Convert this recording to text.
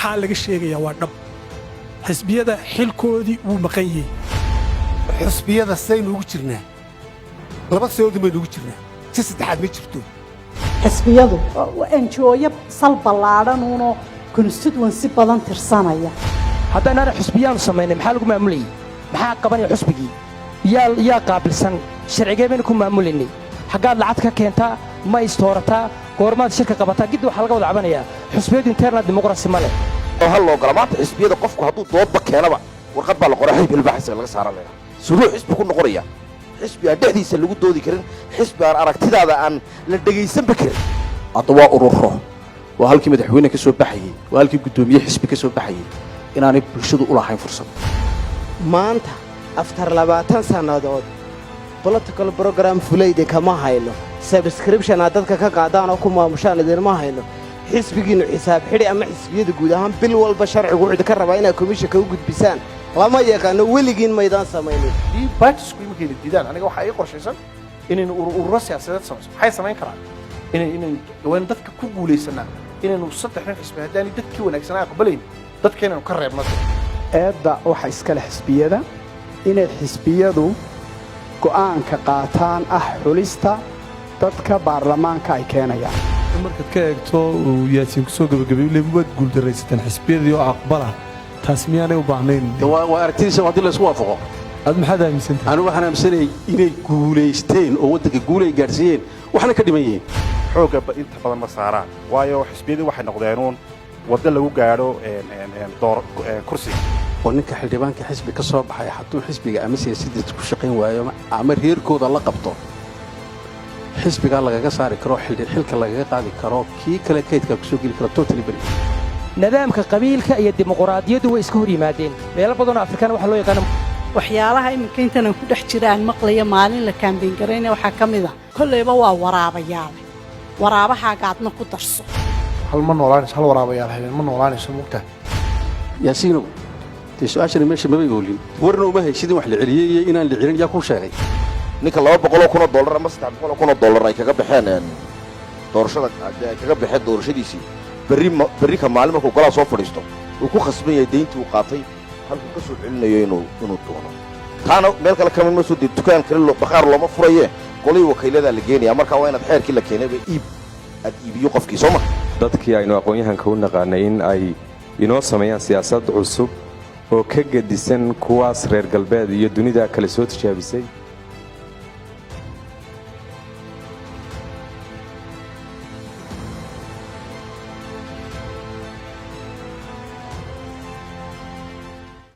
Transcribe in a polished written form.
Waxaa laga sheegayaa waa dhab, xisbiyada xilkoodii wuu maqan yahay. Xusbiyada saynu ugu jirnaa, laba sayoodin baynu ugu jirnaa, si saddexaad ma jirto. Xisbiyadu NGO-yo sal ballaadhanuunoo constituency badan tirsanaya. Haddaynaan xusbiyaanu samaynay, maxaa lagu maamulayey? Maxaa qabanaya xusbigii? Yaa qaabilsan? Sharcigee baynu ku maamulaynay? Xaggaad lacag ka keentaa? Ma istoorataa? Goormaad shirka qabataa? Giddi waxaa laga wada cabanayaa xusbiyadu internal democracy ma leh. Oo hal loo gala maanta xisbiyada, qofku hadduu doodba keenaba, warqad baa la qoraa, hebel baa xisbiga laga saaran leedahay. Siduu xisbi ku noqonaya xisbi aan dhexdiisa lagu doodi karin, xisbi aan aragtidaada aan la dhegaysanba karin? Hadda waa ururo, waa halkii madaxweyne ka soo baxayey, waa halkii guddoomiye xisbi ka soo baxayey, inaanay bulshadu u lahayn fursad. Maanta after 20 sannadood political program fulayde kama hayno, subscription aad dadka ka qaadaan oo ku maamushaan idinma hayno. Xisbigiinnu xisaab xidhi ama xisbiyada guud ahaan bil walba sharcigu wuxuu idinka rabaa inaad komishanka u gudbisaan. Lama yaqaano, weligiin maydaan samaynin. Haddii parties-ku iminka diidaan, aniga waxaa ii qorshaysan inaynu ururo siyaasadeed samayso. Maxay samayn karaan? Inay waynu dadka ku guulaysanaa inaynu saddexdan xisbi haddaanay dadkii wanaagsanaa aqbalayn, dadka inaynu ka reebno. Eedda waxa iskale xisbiyada, inay xisbiyadu go'aanka qaataan ah xulista dadka baarlamaanka ay keenayaan. Markaad ka eegto, uu Yaasiin kusoo gabagabeeyey, le waad guuldaraysateen xisbiyadii oo aqbala, taas miyaanay u baahnayn? Waa aragtidiisa haddii laysku waafaqo. Aad maxaad aaminsantahay? Anigu waxaan aaminsanayay inay guulaysteen oo waddanka guul ay gaadhsiiyeen, waxna ka dhiman yihiin. Xoogga inta badan ma saaraan, waayo xisbiyadii waxay noqdeenuun waddo lagu gaadho door kursiga. Oo ninka xildhibaanka xisbi ka soo baxay hadduu xisbiga ama siyaasaddiisa ku shaqayn waayo ama reerkooda la qabto, xisbigaa lagaga saari karo, xilka lagaga qaadi karo, kii kale kaydkaa kusoo geli karo, totally beri. Nidaamka qabiilka iyo dimuqraadiyaddu way iska hor yimaadeen meelo badanoo Afrikaan waxaa loo yaqaana. Waxyaalaha iminka intanan ku dhex jira aan maqlaya maalin la campaign garaynaya waxaa ka mid a kollayba waa waraabayaale, waraabahaaga adna ku darso. Hal ma noolaanayso, hal waraabayaal habeen ma noolaanayso, mugtahay? Yaasiinow, dee su-aashani meesha mabay oolin. Warna uma haysid in wax la celiyey iyo inaan la celin. Yaa kuu sheegay? Ninka $200,000 ama $300,000 ay kaga baxeen doorashada, ay kaga baxeen doorashadiisii, berri berri ka maalin markuu golaa soo fadhiisto, uu ku khasban yahay deyntii uu qaatay halkuu ka soo celinayo inuu doono. Taana meel kale kama ma soo dee, dukaan kale bakhaar looma furaye, qolihii wakayladaa la geenaya. Markaa waa inaad xeerkii la keenayba iib aad iibiyo qofkii, soo ma? Dadkii aynu aqoon-yahanka u naqaanay in ay inoo sameeyaan siyaasad cusub oo ka gedisan kuwaas reer galbeed iyo dunida kale soo tijaabisay.